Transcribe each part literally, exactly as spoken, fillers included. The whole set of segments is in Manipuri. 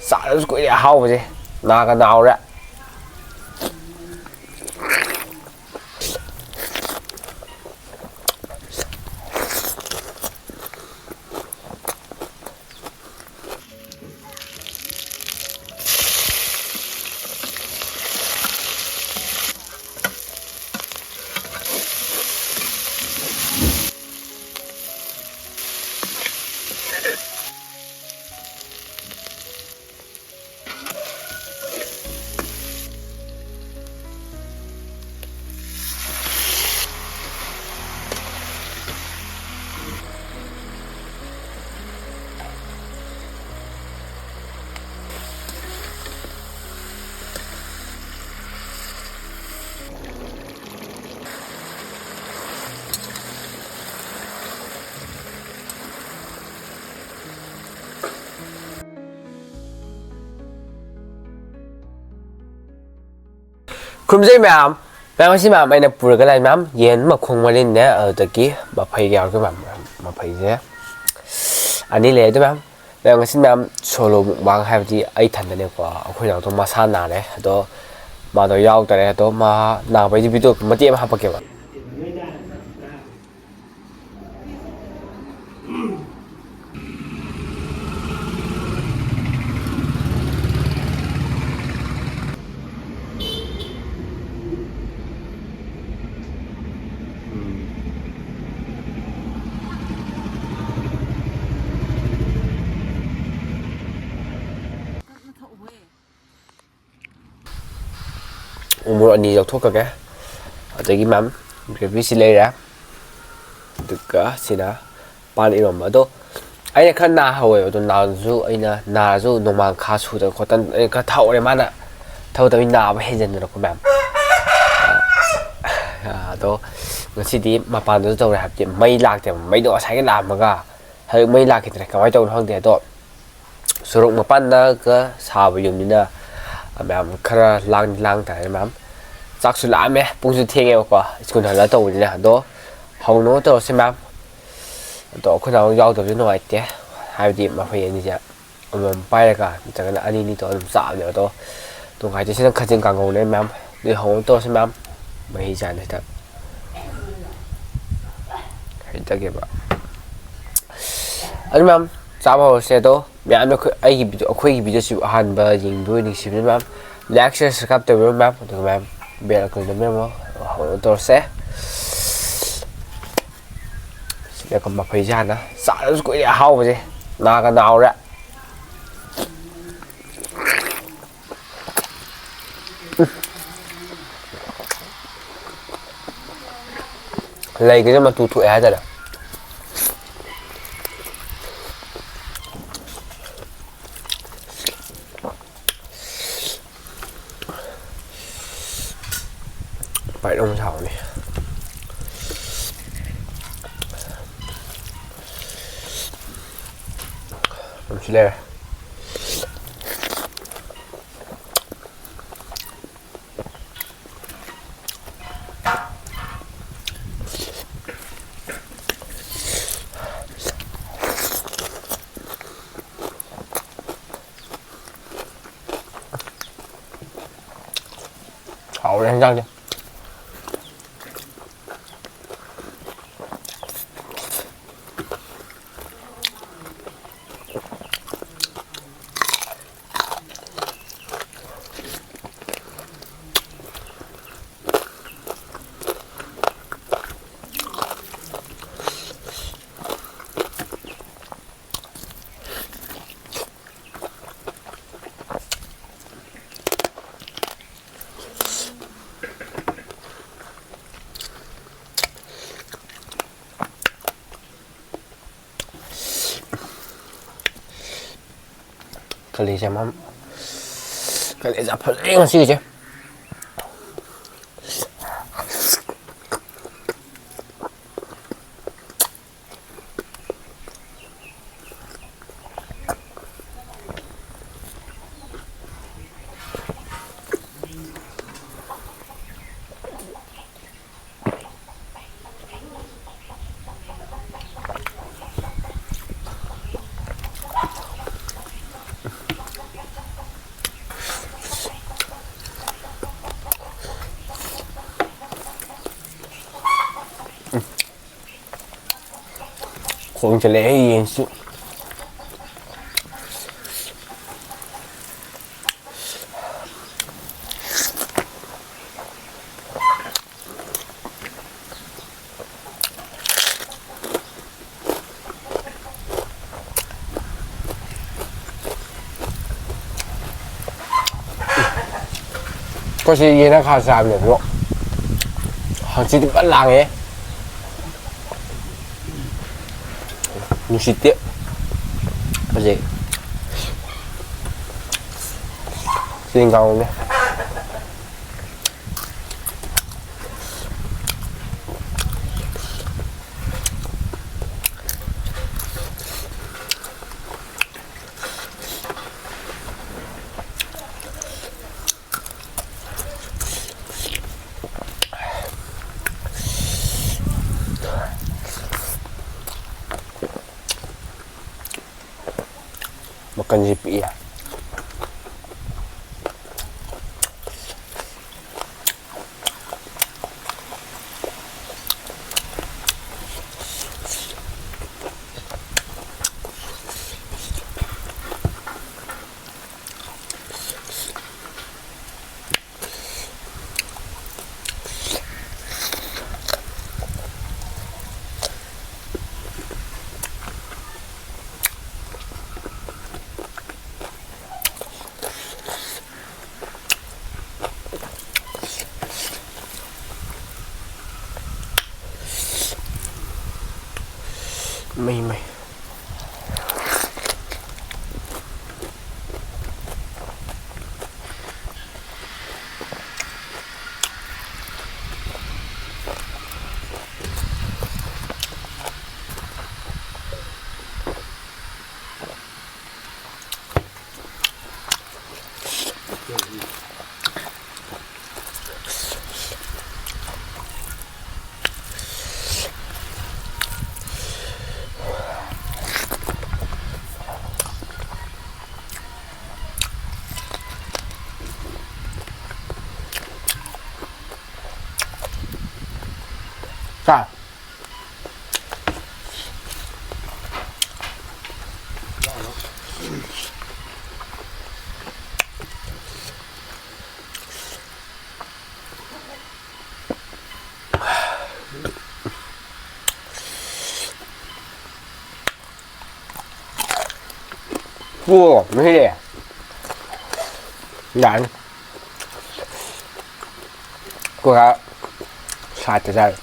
ꯆꯥꯗꯕꯁꯨ ꯀꯨꯏꯔꯦ ꯑꯍꯥꯎꯕꯁꯦ꯫ ꯅꯥꯒ ꯅꯥꯎꯔꯦ꯫ ꯈꯨꯔꯨꯝꯖꯩ ꯃꯌꯥꯝ꯫ ꯃꯌꯥꯝ, ꯑꯁꯤ ꯃꯌꯥꯝ ꯑꯩꯅ ꯄꯨꯔꯒ ꯂꯥꯛꯏ ꯃꯌꯥꯝ, ꯌꯦꯟ ꯃꯈꯣꯡ ꯃꯔꯤꯟꯅꯦ, ꯑꯗꯨꯗꯒꯤ ꯃꯐꯩ ꯌꯥꯎꯔꯒ ꯃꯌꯥꯝ, ꯃꯐꯩꯁꯦ ꯑꯅꯤ ꯂꯩ꯫ ꯑꯗꯨ ꯃꯌꯥꯝ, ꯃꯌꯥꯝ, ꯉꯁꯤ ꯃꯌꯥꯝ solo mukbang ꯍꯥꯏꯕꯗꯤ ꯑꯩ ꯏꯊꯟꯗꯅꯦꯀꯣ꯫ ꯑꯩꯈꯣꯏ ꯅꯥꯎꯗꯣ ꯃꯁꯥ ꯅꯥꯔꯦ, ꯑꯗꯣ ꯃꯥꯗꯣ ꯌꯥꯎꯗꯔꯦ꯫ ꯑꯗꯣ ꯃꯥ ꯅꯥꯕꯩꯗꯤ video ꯃꯇꯦꯛ ꯑꯃ ꯍꯥꯞꯄꯛꯀꯦꯕ꯫ ꯎꯃꯣꯔꯣꯛ ꯑꯅꯤ ꯂꯧꯊꯣꯛꯈ꯭ꯔꯒꯦ꯫ ꯑꯗꯒꯤ ꯃꯌꯥꯝ, gravy ꯁꯤ ꯂꯩꯔꯦ꯫ ꯑꯗꯨꯒ ꯁꯤꯅ ꯄꯥꯟ ꯏꯔꯣꯝꯕ꯫ ꯑꯗꯣ ꯑꯩꯅ ꯈꯔ ꯅꯥꯍꯧꯋꯦꯕ꯫ ꯑꯗꯣ ꯅꯥꯔꯁꯨ, ꯑꯩꯅ ꯅꯥꯔꯁꯨ ꯅꯣꯡꯃꯥꯡꯈꯥ ꯁꯨꯗꯅ ꯈꯣꯠꯇꯅ ꯑꯩꯅ ꯈꯔ ꯊꯛꯍꯧꯔꯦ꯫ ꯃꯥꯅ ꯊꯕꯛ ꯇꯧꯕꯩ ꯅꯥꯕ ꯍꯦꯟꯖꯟꯗꯅꯀꯣ ꯃꯌꯥꯝ꯫ ꯑꯗꯣ ꯉꯁꯤꯗꯤ ꯃꯄꯥꯟꯗꯁꯨ ꯇꯧꯔꯦ, ꯍꯥꯏꯕꯗꯤ ꯃꯩ ꯂꯥꯛꯇꯦꯕ꯫ ꯃꯩꯗꯣ ꯉꯁꯥꯏꯒꯤ ꯂꯥꯛꯑꯝꯃꯒ ꯍꯧꯖꯤꯛ ꯃꯩ ꯂꯥꯛꯈꯤꯗ꯭ꯔꯦ꯫ ꯀꯃꯥꯏꯅ ꯇꯧꯕꯅꯣ ꯈꯪꯗꯦ꯫ ꯑꯗꯣ ꯁꯣꯔꯣꯛ ꯃꯄꯥꯟꯗꯒ ꯁꯥꯕ ꯌꯨꯝꯅꯤꯅ ꯃꯌꯥꯝ ꯈꯔ ꯂꯥꯡꯗꯤ ꯂꯥꯡ ꯇꯥꯔꯦ ꯃꯌꯥꯝ꯫ ꯆꯥꯛꯁꯨ ꯂꯥꯝꯃꯦ, ꯄꯨꯡꯁꯨ ꯊꯦꯡꯉꯦꯕꯀꯣ, ꯁ꯭ꯀꯨꯜ ꯍꯜꯂ ꯇꯧꯕꯅꯤꯅ꯫ ꯑꯗꯣ ꯍꯧꯅꯕ ꯇꯧꯔꯁꯤ ꯃꯌꯥꯝ꯫ ꯑꯗꯣ ꯑꯩꯈꯣꯏ ꯅꯥꯎ ꯌꯥꯎꯗꯕꯁꯨ ꯅꯨꯡꯉꯥꯏꯇꯦ, ꯍꯥꯏꯕꯗꯤ ꯃꯈꯣꯏ ꯑꯅꯤꯁꯦ ꯑꯃꯃꯝ ꯄꯥꯏꯔꯒ ꯅꯠꯇ꯭ꯔꯒꯅ ꯑꯅꯤ ꯑꯅꯤ ꯇꯧꯔꯒ ꯑꯗꯨꯝ ꯆꯥꯕꯅꯦꯕ꯫ ꯑꯗꯣ ꯅꯨꯡꯉꯥꯏꯇꯦ, ꯁꯤꯅ ꯈꯖꯤꯡ ꯀꯥꯡꯉꯧꯅꯦ ꯃꯌꯥꯝ꯫ ꯑꯗꯨꯗꯤ ꯍꯧꯅ ꯇꯧꯔꯁꯤ ꯃꯌꯥꯝ꯫ ꯃꯍꯤ ꯆꯥꯅꯤ ꯁꯤꯗ꯫ ꯍꯩꯇꯒꯦꯕ꯫ ꯑꯗꯨ ꯃꯌꯥꯝ ꯆꯥꯕ ꯍꯧꯔꯁꯦ꯫ ꯑꯗꯣ ꯃꯌꯥꯝꯅ ꯑꯩꯈꯣꯏ, ꯑꯩꯒꯤ video, ꯑꯩꯈꯣꯏꯒꯤ videoꯁꯤꯕꯨ ꯑꯍꯥꯟꯕ ꯌꯦꯡꯕꯤꯕ ꯅꯨꯡꯁꯤꯕꯤꯕ ꯃꯌꯥꯝ, like, share, subscribe ꯇꯧꯕꯤꯔꯣ ꯃꯌꯥꯝ꯫ ꯑꯗꯨꯒ ꯃꯌꯥꯝ bell icon ꯅꯝꯕꯤꯔꯝꯃꯣ꯫ ꯍꯧꯅ ꯇꯧꯔꯁꯦ꯫ ꯁꯤꯗ ꯃꯐꯩꯁꯦ ꯍꯥꯟꯅ ꯆꯥꯗꯕꯁꯨ ꯀꯨꯏꯔꯦ ꯑꯍꯥꯎꯕꯁꯦ꯫ ꯅꯥꯒ ꯅꯥꯎꯔꯦ꯫ ꯂꯩꯒꯁꯦ ꯃꯇꯨ ꯊꯣꯛꯑꯦ ꯍꯥꯏꯇꯥꯔꯦ꯫ ꯄꯥꯏꯠ ꯑꯃ ꯁꯥꯕꯅꯤ꯫ ꯑꯗꯨꯝ ꯁꯤ ꯂꯩꯔꯦ꯫ ꯍꯥꯎꯔꯦ ꯍꯦꯟꯖꯥꯡꯁꯦ꯫ ꯀꯂꯦꯖꯥ ꯑꯃ, ꯀꯂꯦꯖꯥ ꯐꯖꯩ ꯉꯁꯤꯒꯤꯁꯦ꯫ ꯈꯣꯡ ꯆꯠꯂꯛꯑꯦ ꯌꯦꯟꯁꯨ꯫ ꯑꯩꯈꯣꯏꯁꯤ ꯌꯦꯅꯈꯥ ꯆꯥꯕꯅꯦꯕꯀꯣ꯫ ꯍꯪꯆꯤꯠꯇꯤ ꯐꯖꯅ ꯂꯥꯡꯉꯦ꯫ ꯅꯨꯡꯁꯤꯠꯇꯤ ꯐꯖꯩ꯫ ꯆꯤꯡ ꯀꯥꯡꯕꯨꯅꯦ꯫ ꯃꯀꯟꯁꯤ ꯄꯤꯛꯏ꯫ ꯃꯩ ꯃꯩ꯫ ꯆꯥ꯫ ꯑꯣ, ꯃꯍꯤ ꯂꯩꯔꯦ꯫ ꯌꯥꯔꯅꯤ꯫ ꯀꯣꯏꯔꯥ ꯁꯥꯠꯇ ꯆꯥꯔꯦ꯫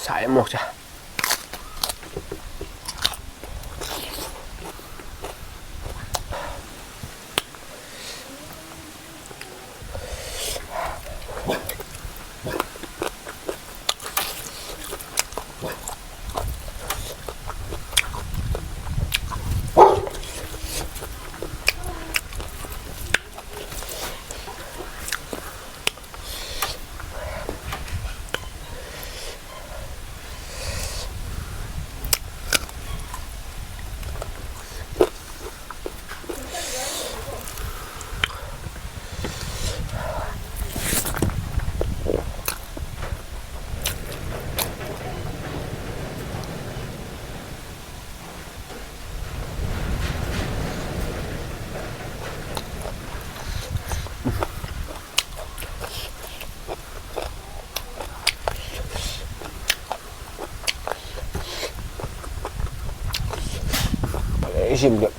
ꯁꯥꯏ ꯃꯣꯔꯣꯛꯁꯦ꯫ ꯐꯖꯅ ꯁꯦꯝꯕ꯫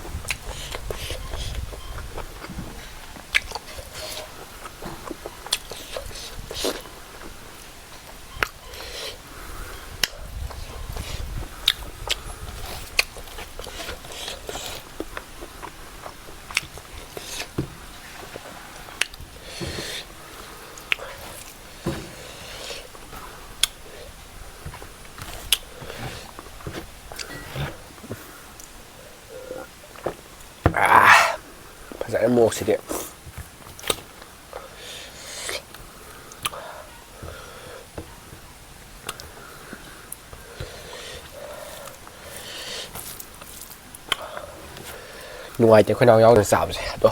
ꯑꯥ, ꯐꯖꯔꯦ ꯃꯣꯔꯣꯛꯁꯤꯗꯤ꯫ ꯅꯨꯡꯉꯥꯏꯇꯦ ꯑꯩꯈꯣꯏ ꯅꯥꯎ ꯌꯥꯎꯗꯅ ꯆꯥꯕꯁꯦ ꯑꯗꯣ꯫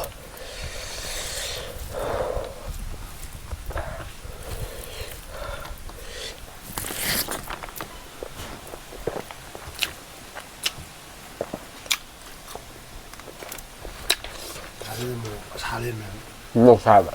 ꯅꯣꯛꯁꯥꯕ꯫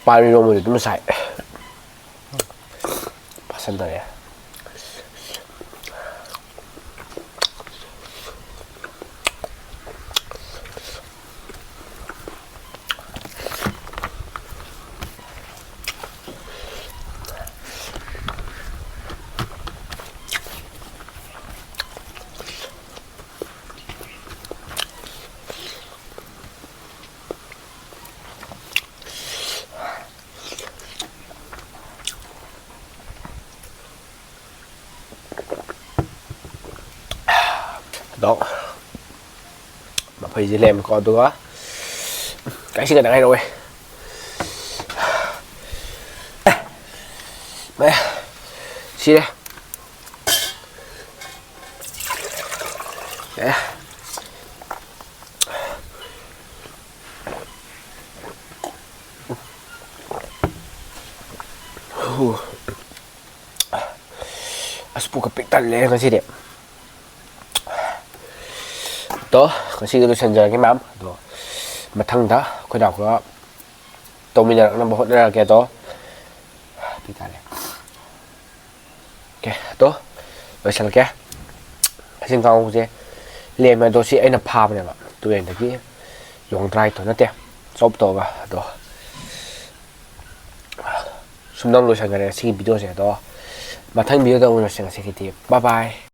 ꯄꯥꯟ ꯏꯔꯣꯝꯕꯗꯤ ꯑꯗꯨꯝ ꯁꯥꯏ꯫ ꯄꯥꯁꯟꯗꯔꯦ꯫ ꯑꯗꯣ ꯃꯐꯩꯁꯦ ꯂꯩꯔꯝꯃꯤꯀꯣ, ꯑꯗꯨꯒ ꯀꯥꯏꯁꯤ ꯈꯛꯇ ꯉꯥꯏꯔꯛꯑꯣꯏ꯫ ꯑꯦ, ꯁꯤꯔꯦ꯫ ꯑꯦ꯫ ꯑꯁ, ꯄꯨꯛꯀ ꯄꯤꯛ ꯊꯜꯂꯦ ꯉꯁꯤꯗꯤ꯫ ꯑꯗꯣ ꯉꯁꯤꯒꯤ ꯂꯣꯏꯁꯤꯟꯖꯔꯒꯦ ꯃꯌꯥꯝ꯫ ꯑꯗꯣ ꯃꯊꯪꯗ ꯑꯩꯈꯣꯏ ꯅꯥꯎꯒ ꯇꯧꯃꯤꯟꯅꯔꯛꯅꯕ ꯍꯣꯠꯅꯔꯛꯀꯦ꯫ ꯑꯗꯣ ꯄꯤꯛ ꯊꯜꯂꯦ꯫ ꯑꯣꯀꯦ, ꯑꯗꯣ ꯂꯣꯏꯁꯤꯜꯂꯛꯀꯦ꯫ ꯀꯛꯆꯤꯡ ꯀꯥꯡꯍꯧꯁꯦ ꯂꯦꯝꯃꯦ, ꯑꯗꯣ ꯁꯤ ꯑꯩꯅ ꯐꯥꯕꯅꯦꯕ, ꯇꯨꯔꯦꯟꯗꯒꯤ ꯂꯣꯡ ꯗ꯭ꯔꯥꯏꯠꯇꯣ ꯅꯠꯇꯦ, ꯆꯣꯞ ꯇꯧꯔꯒ꯫ ꯑꯗꯣ ꯁꯨꯝꯗꯪ ꯂꯣꯏꯁꯤꯟꯈꯔꯦ ꯉꯁꯤꯒꯤ ꯚꯤꯗꯤꯑꯣꯁꯦ꯫ ꯑꯗꯣ ꯃꯊꯪ ꯚꯤꯗꯤꯑꯣꯗ ꯎꯅꯔꯁꯦ꯫ ꯉꯁꯤꯒꯤꯗꯤ bye bye꯫